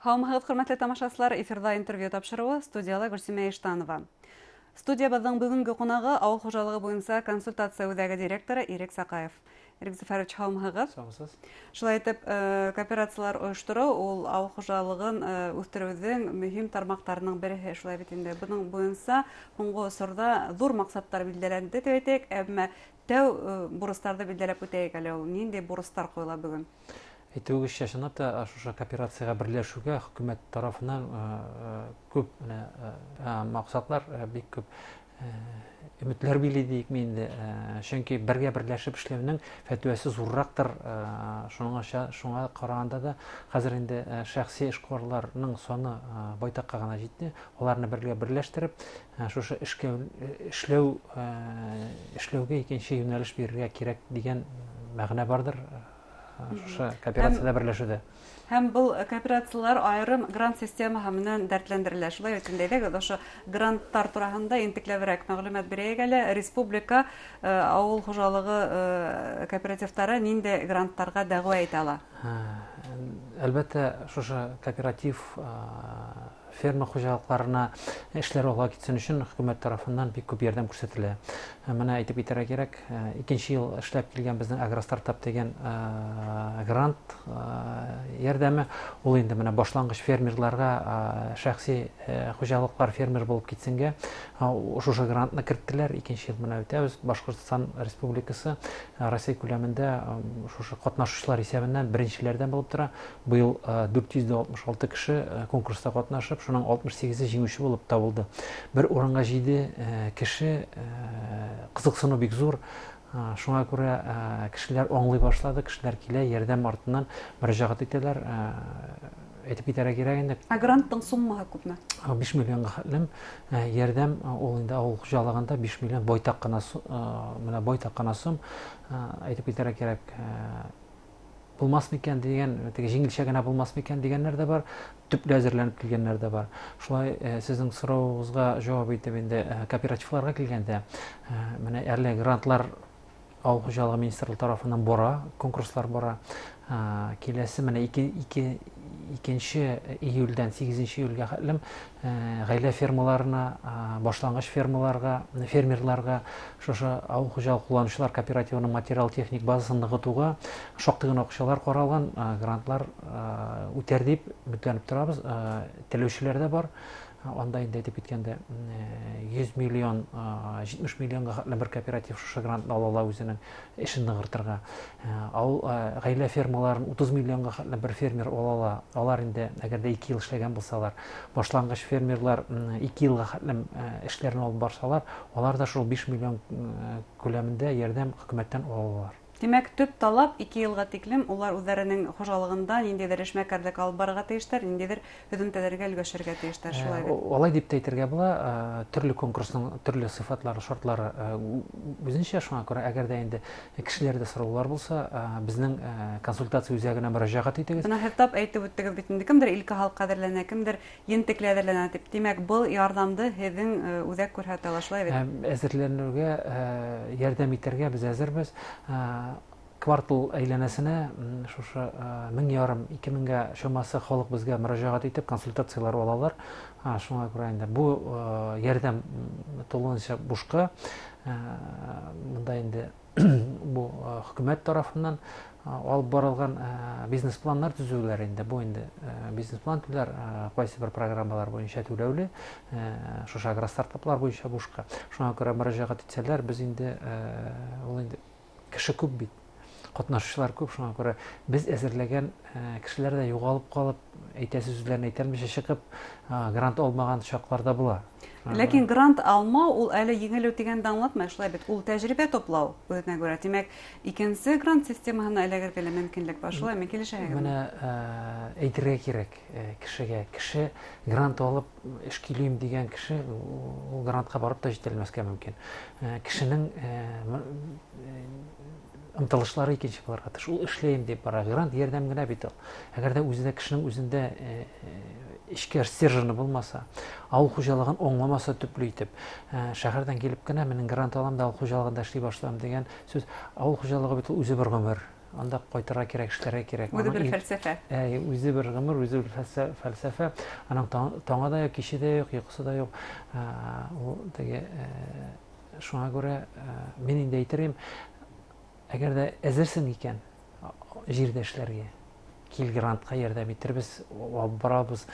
Һаумыһығыҙ, хөрмәтле тамашасылар, эфирҙа интервью тапшырыуы, студияла Гөлсимә Иштанова. Студиябыҙҙың бөгөнгө ҡунағы ауыл хужалығы буйынса консультация үҙәге директоры Ирек Саҡаев. Ирек Зөфәрович, һаумыһығыҙ. Һаумыһығыҙ. Шулай итеп, кооперациялар ойоштороу ул ауыл хужалығын үҫтереүҙең мөһим тармаҡтарының береһе, шулай бит инде. Бының буйынса һуңғы осорҙа ҙур маҡсаттар билдәләнде тип әйтәйек, әммә тәү бурыстарҙы билдәләп үтәйек әле, ул ниндәй бурыстар ҡуйыла бөгөн? Әйтеүегеҙсә, чынлап та шушы кооперациягә берләшеүгә хөкүмәт тарафынан күп менә маҡсатлар, бик күп өмөтләр били диекме инде. Чөнки бергә берләшеп эшләүнең фәтүәсе зуррактыр. Шуңа шуңа караганда да хәзер инде шәхси эшкуарларның саны байтакка гына җитте. Аларны бергә берләштереп, шушы эшкә эшләү эшләүгә икенче юнәлеш бирергә кирәк дигән мәгънә бардыр шушы кооперациядә берләшүдә. Һәм был кооперацияләр айырым грант системаһы менән дәртләндерелә. Шулай бит инде, әйҙәгеҙ, ошо гранттар тураһында ентекләберәк мәғлүмәт бирәйек әле. Республика ауыл хужалығы кооперативтары ниндәй гранттарға дәғүә итә ала? Әлбәттә, шушы кооператив ферма хуҗалыкларына эшләр алга китсен өчен хөкүмәт тарафыннан бик күп ярдәм күрсәтелә. Менә әйтеп китәргә кирәк, икенче ел эшләп килгән безнең Агростартап дигән грант ярдәме, ул инде менә башлангыч фермерларга, шәхси хуҗалыклар фермер булып китсенгә шушы грантны керттеләр. Икенче ел менә үтәбез. Башкортстан Республикасы Россия күләмендә шушы катнашучылар исәбеннән беренчеләрдән булып тора. Быел 466 кеше конкурста катнашып, шуның 68-е җиңүче булып табылды. Бер урынга 7 кеше, кызыксыну бик зур. Шуңа күрә кешеләр аңлый башлады, кешеләр килә, ярдәм артыннан мөрәҗәгать итәләр. Әйтеп китәргә кирәк инде. Ә гранттың суммаһы күпме? 5 миллионга хәтлем ярдәм, ул инде авыл хуҗалыгында 5 миллион байтак кына, менә байтак кына сум. Әйтеп китәргә кирәк, булмас микән дигән, теге җиңелчә генә булмас микән дигәннәр дә бар, төпле әзерләнеп килгәннәр дә бар. Шулай сезнең соравыгызга җавап итеп инде кооперативларга килгәндә, менә әле грантлар авыл хуҗалыгы министрлыгы тарафыннан бара, конкурслар бара. Киләсе менә ике, ике, икенче июльдән 8 июльгә хәтлем гаилә фермаларына, башлангыч фермаларга, фермерларга шушы авыл хуҗалык кулланучылар кооперативының материал-техник базасын ныгытуга шактый гына акчалар каралган, грантлар үтәр дип өметләнеп торабыз. Теләүчеләр дә бар. Анда инде әйтеп киткәндә 100 миллион, 70 миллионга хәтле бер кооператив шушы грантны ала ала үзенең эшен ныгыртырга. Авыл гаилә фермаларын 30 миллионга хәтле бер фермер ала ала. Алар инде әгәр дә 2 ел эшләгән булсалар, башлангыч фермерлар 2 елга хәтле эшләрен алып барсалар, алар да шул 5 миллион күләмендә ярдәм хөкүмәттән ала алалар. Димәк, төп таләп, 2 елга тиклем улар үзләренең хуҗалыгында ниндидер эшмәкәрлек алып барырга тиешләр, ниндидер һөҙөмтәләргә өлгәшергә тиешләр, шулай бит? Алай дип тә әйтергә була. Төрле конкурсның төрле сыйфатлары, шартлары үзенчә. Шуңа күрә, әгәр дә инде кешеләрдә сораулар булса, безнең консультация үзәгенә мөрәҗәгать итегез. Менә һеҙ тап әйтеп үттегеҙ бит инде, кемдер илке халыҡ әҙерләнә, кемдер ентекле әҙерләнә тип. Тимәк, был ярҙамды һеҙҙең үҙәк күрһәтә ала, шулай бит? Әҙерләнеүгә ярҙам итергә беҙ әҙербеҙ. Квартал әйләнәсенә шушы 1500, 2000гә чамасы халык безгә мөрәҗәгать итеп, консультацияләр алалар. Шуңа күрә инде бу ярдәм тулысынча бушка. Монда инде бу хөкүмәт тарафыннан алып барылган бизнес-планнар төзүләр инде. Бу инде бизнес-план түләр, кайсы бер программалар буенча түләүле, шушы агростартаплар буенча бушка. Шуңа күрә мөрәҗәгать итсәләр, без инде ул инде кеше күп бит, катнашучылар күп, шуңа күрә без әзерләгән кешеләр дә югалып калып, әйтәсе сүзләрен әйтә алмыйча чыгып, грант алмаган чаклар да була. Ләкин грант алмау ул әле еңелү дигәнне аңлатмай, шулай бит? Ул тәҗрибә туплау үзенә күрә. Димәк, икенче грант системаһына эләгергә лә мөмкинлек бар. Шулаймы, килешәһегезме? Менә әйтергә кирәк кешегә. Кеше грант алып эш көйлим дигән кеше ул грантка барып та җитә алмаска мөмкин. Кешенең омтылышлары икенче булырга тиеш. Ул эшләйм дип бара. Грант ярдәм генә бит ул. Әгәр дә үзендә кешенең үзендә эчке стержены булмаса, авыл хуҗалыгын аңламаса төпле итеп, шәһәрдән килеп кенә мин грант алам да авыл хуҗалыгында эшли башлыйм дигән сүз, авыл хуҗалыгы бит ул үзе бер гомер. Анда ҡайтырға кәрәк, эшләргә кәрәк. Үҙе бер фәлсәфә. Әй, үҙе бер ғүмер, үҙе бер фәлсәфә. Аның таңы да юҡ, кисе дә юҡ, йоҡоһо да юҡ. Ул теге шуңа күрә мин инде әйтер идем, әгәр дә әзерсең икән җирдә эшләргә, кил, грантка ярҙәм итербеҙ, алып барабыҙ.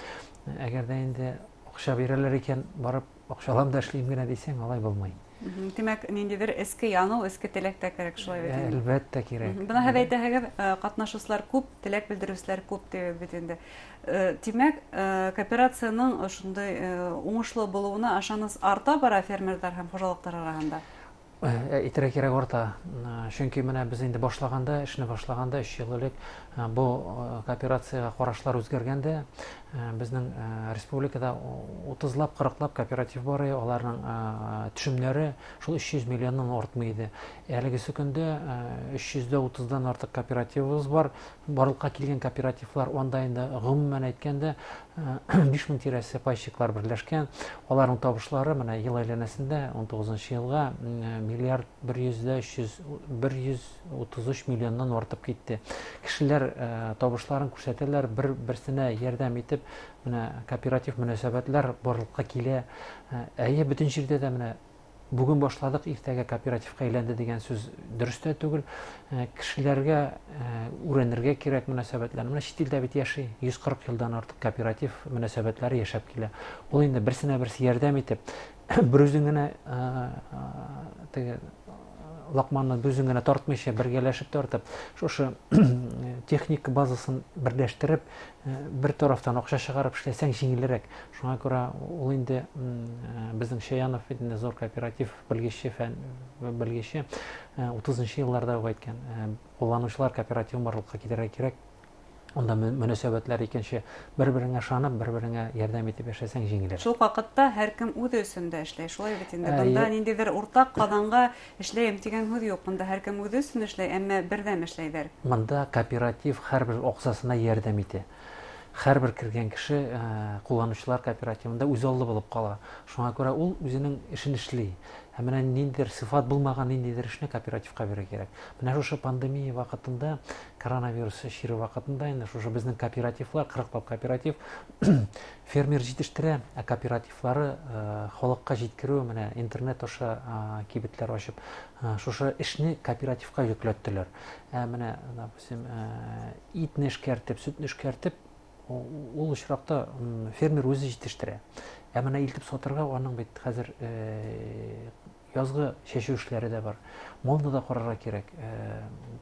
Әгәр дә инде аҡса бирәләр икән, барып аҡсалам да эшләйем генә тисәң, алай булмай. Тимәк, ниндәйҙер эске яныу, эске теләк тә кәрәк, шулай бит инде. Әлбәттә кәрәк. Бына һеҙ әйтәһегеҙ, ҡатнашыусылар күп, теләк белдереүселәр күп тибеҙ бит инде. Тимәк, кооперацияның ошондай уңышлы булыуына ышаныс арта бара фермерҙар һәм хужалыҡтар араһында. Әйтергә кәрәк, арта. Сөнки менә беҙ инде башлаганда, эшне башлаганда 3 йыл элек бу кооперацияға ҡарашлар үҙгәргәндә, беҙҙең республикала 30лап, 40лап кооператив бар ине, уларҙың төшөмдәре шул 300 миллиондан артмай ине. Әлегесе көндә 330-дан артыҡ кооперативыбыҙ бар. Барлыҡҡа килгән кооперативлар унда инде ғөмүмән әйткәндә 5000 тирәсе пайщиклар берләшкән. Уларҙың табышлары менә йыл әйләнәсендә 19 йылға миллиард бер йөҙҙә өс йөҙ, бер йөҙ утыҙ өс миллиондан артып китте. Кешеләр табышларын күрһәтәләр, бер берсенә ярҙам итеп, менә кооператив мөнәсәбәтләр барлыҡҡа килә. Әйе, бөтөн җирдә дә менә бүген башладык, иртәгә кооперативка әйләнде дигән сүз дөрес тә түгел. Кешеләргә үрәнергә кирәк мөнәсәбәтләрне. Менә чит илдә бит яши, 140 елдан артык кооператив мөнәсәбәтләре яшәп килә. Ул инде берсенә берсе ярдәм итеп, бер үзең генә теге лаҡманны бер үзең генә тартмыйча, бергәләшеп тартып, шушы техник базасын берләштереп, бер тарафтан акча чыгарып эшләсәң җиңелрәк. Шуңа күрә ул инде безнең Чаянов бит инде зур кооператив белгече, фән белгече, 30 елларда ук әйткән, кулланучылар кооперативын барлыкка китерергә кирәк. Унда мөнәсәбәтләр икенче, бер-береңә ышанып, бер-береңә ярдәм итеп яшәсәң җиңелрәк. Шул ваҡытта һәр кем үҙе өсөн дә эшләй, шулай бит инде. Бында ниндәйҙер уртаҡ ҡаҙанға эшләйем тигән һүҙ юҡ. Бында һәр кем үҙе өсөн эшләй, әммә берҙәм эшләйҙәр. Бында кооператив һәр бер аҡсасына ярҙам итә. Һәр бер кергән кеше кулланыусылар кооперативында үҙ аллы булып ҡала. Шуңа күрә ул үҙенең эшен эшли. Ә менә ниндәйҙер сифат булмаған ниндәйҙер эшне кооперативҡа бирергә кәрәк. Менә шушы пандемия ваҡытында, коронавирус чире ваҡытында инде шушы беҙҙең кооперативлар, 40лап кооператив фермер җитештерә, ә кооперативлары халыҡҡа җиткереү менә интернет аша кибетләр ачып, шушы эшне кооперативҡа йөкләттеләр. Ә менә, допустим, итне эшкәртеп, сөтне эшкәртеп, ул очракта фермер үҙе җитештерә. Ә менә илтеп сатырға аның бит хәзер язгы чәчү эшләре дә бар. Малны да карарга кирәк,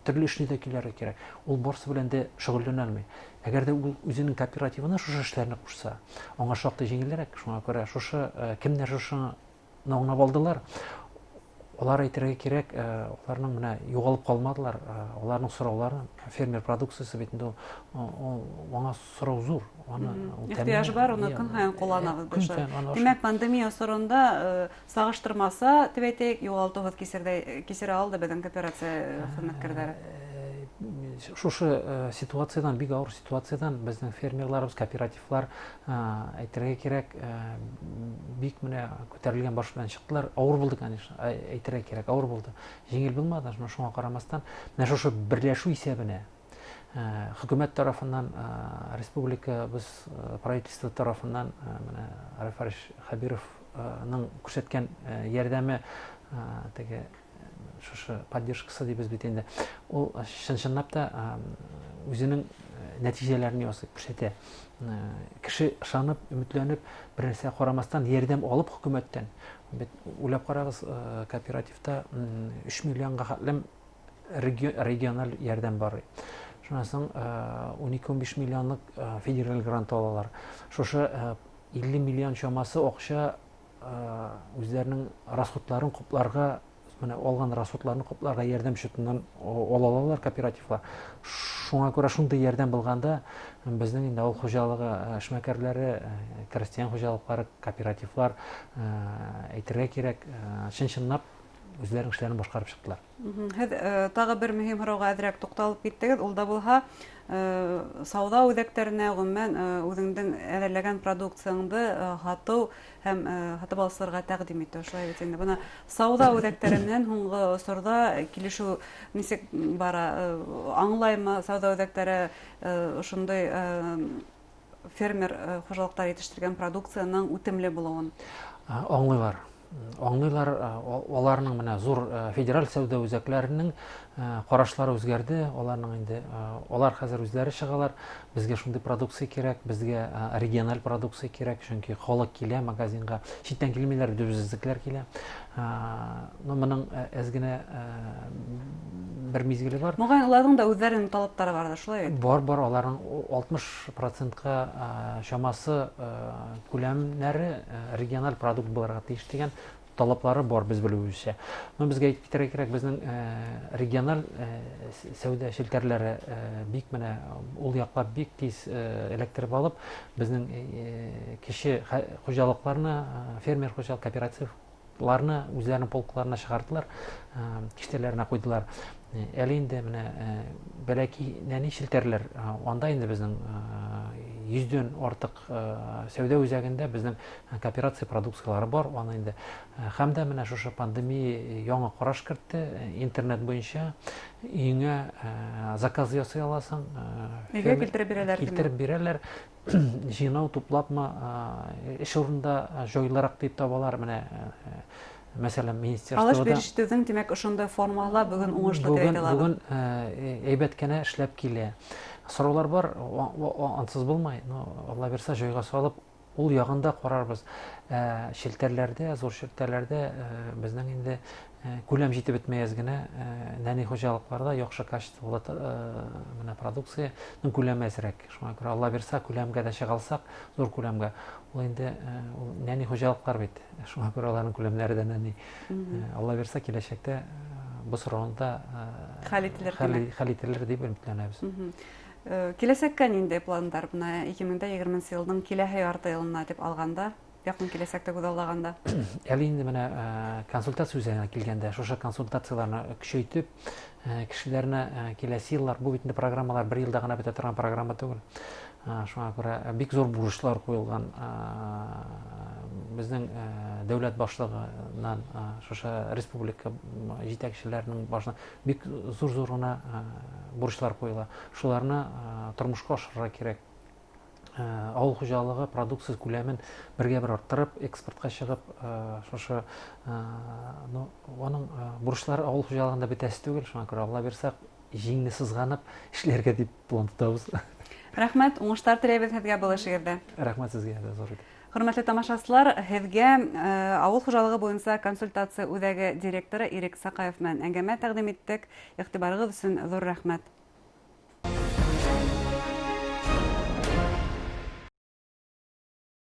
төрле эшне дә көйләргә кирәк. Ул барсы белән дә шөгыльләнә алмый. Әгәр дә ул үзенең кооперативына шушы эшләрне кушса, аңа шактый җиңелрәк. Шуңа күрә шушы кемнәр шушыны аңлап алдылар, алар әйтергә кирәк, аларның менә югалып калмадылар, аларның сораулары, фермер продукциясе бит инде ул аңа сорау зур, аны ул Ихтыяж тәэмин бар, аны итә. көн һайын кулланабыҙ Көн бит. һайын аны ашый. Тимәк, пандемия осоронда сағыштырмаса, тип әйтәйек, юғалтыуһыҙ кисерә алды беҙҙең кооперация хеҙмәткәрҙәре. Шушы ситуациядан, бик ауыр ситуациядан беҙҙең фермерларыбыҙ, кооперативлар, әйтергә кирәк, бик менә күтәрелгән баш белән чыктылар. Ауыр булды, конечно, әйтергә кирәк, ауыр булды. Җиңел булмады, но шуңа карамастан, менә шушы берләшү исәбенә, хөкүмәт тарафыннан, республикабыз, правительство тарафыннан, менә Рәф Хәбировның күрсәткән ярдәме, теге шушы поддержкасы дибез бит инде, ул чын-чынлап та үзенең нәтиҗәләрен ясый, күрсәтә. Кеше ышанып, өметләнеп, бер нәрсәгә карамастан ярдәм алып хөкүмәттән. Бит уйлап карагыз, кооперативта 3 миллионга хәтлем региональ ярдәм бар. Шуннан соң ун ике-ун биш миллионлык федераль грант алалар. Шушы 50 миллион чамасы акча үзләренең расходларын капларга, менә алган расходларны капларга ярдәм счетыннан ала алалар кооперативлар. Шуңа күрә шундый ярдәм булганда безнең инде авыл хуҗалыгы эшмәкәрләре, крестьян хуҗалыклары, кооперативлар, әйтергә кирәк, чын-чынлап Үзләренең эшләрен башҡарып сыҡтылар. Һеҙ тағы бер мөһим һорауға әҙерәк туҡталып киттегеҙ. Ул да булһа, сауҙа үҙәктәренә, ғөмүмән, үҙеңдең әҙерләгән продукцияңды һатыу һәм һатып алыусыларға тәҡдим итеү, шулай бит инде. Бына сауҙа үҙәктәре менән һуңғы осорҙа килешеү нисек бара? Аңлаймы сауҙа үҙәктәре ошондай фермер хужалыҡтары етештергән продукцияның үтемле булыуын? Аңлыйлар. Аңлыйлар, аларның менә зур федераль сәүдә үзәкләренең ҡарашлары үҙгәрҙе, аларның инде алар хәҙер үзләре чыгалар, безгә шундый продукция кирәк, безгә региональ продукция кирәк, чөнки халык килә магазинга, читтән килмиләр, безнекеләр килә. Но моның әз генә бер мизгеле бар. Моғайын, уларҙың да үҙҙәренең талаптары барҙыр, шулай бит? Бар, бар, аларның 60%-ка чамасы күләмнәре региональ продукт булырга тиеш дигән талаплары бар, без белүебезчә. Но безгә әйтеп китәргә кирәк, безнең региональ сәүдә челтәрләре бик менә ул яклап бик тиз эләктереп алып, безнең кече хуҗалыкларны, фермер хуҗалык кооперативларны үзләренең полкларына чыгардылар, киштәләренә куйдылар. Әле инде менә бәләки нәни челтәрләр, анда инде безнең 100дән артык сәүдә үзәгендә безнең кооперация продукциялары бар, аны инде һәм дә менә шушы пандемия яңа караш кертте, интернет буенча өйеңә заказ ясый аласың, Өйгә килтереп бирәләр, килтереп бирәләр. Җыйнау туплапмы, эш урында җайлырак дип табалар, менә мәсәлән, министерствода Алыш-биреш итеүҙең, тимәк, ошондай формала бөгөн уңышлы тип әйтә алабыҙ. Бөгөн әйбәт кенә эшләп килә. Сораулар бар, ансыз булмай, но Алла бирсә, җайга салып, ул ягында карарбыз. Челтәрләрдә, зур челтәрләрдә безнең инде күләм җитеп бетмәяз генә, нәни хуҗалыкларда яхшы качестволы менә продукцияның күләме әзрәк. Шуңа күрә Алла бирсә, күләмгә дә чыга алсак, зур күләмгә. Ул инде ул нәни хуҗалыклар бит. Шуңа күрә аларның күләмнәре дә нәни. Алла бирсә, киләчәктә бу сорауны да хәл ителер, хәл ителер дип өметләнәбез. Киләсәккә ниндәй пландар? Бына 2020 йылдың киләһе ярты йылына дип алғанда, яҡын киләсәктә күҙаллағанда. Әле инде менә консультация үзәгенә килгәндә, шушы консультацияларны көсәйтеп, кешеләрне киләсе еллар, бу бит инде программалар бер елда гына бетә торган программа түгел. Шуңа күрә бик зур бурычлар куелган безнең дәүләт башлыгыннан, шушы республика җитәкчеләренең башына бик зур-зур гына бурычлар куела. Шуларны тормышка ашырырга кирәк. Авыл хуҗалыгы продукция күләмен бергә-бер арттырып, экспортка чыгып, шушы, ну, аның бурычлары авыл хуҗалыгында бетәсе түгел, шуңа күрә Алла бирсә, җиңне сызганып эшләргә дип план тотабыз. Рәхмәт, уңышлар теләйбез һеҙгә был эшегеҙҙә. Рәхмәт сезгә дә зур итеп. Хөрмәтле тамашасылар, һеҙгә авыл хужалығы буйынса консультация үҙәге директоры Ирек Саҡаев менән әңгәмә тәҡдим иттек. Иғтибарығыҙ өсөн ҙур рәхмәт.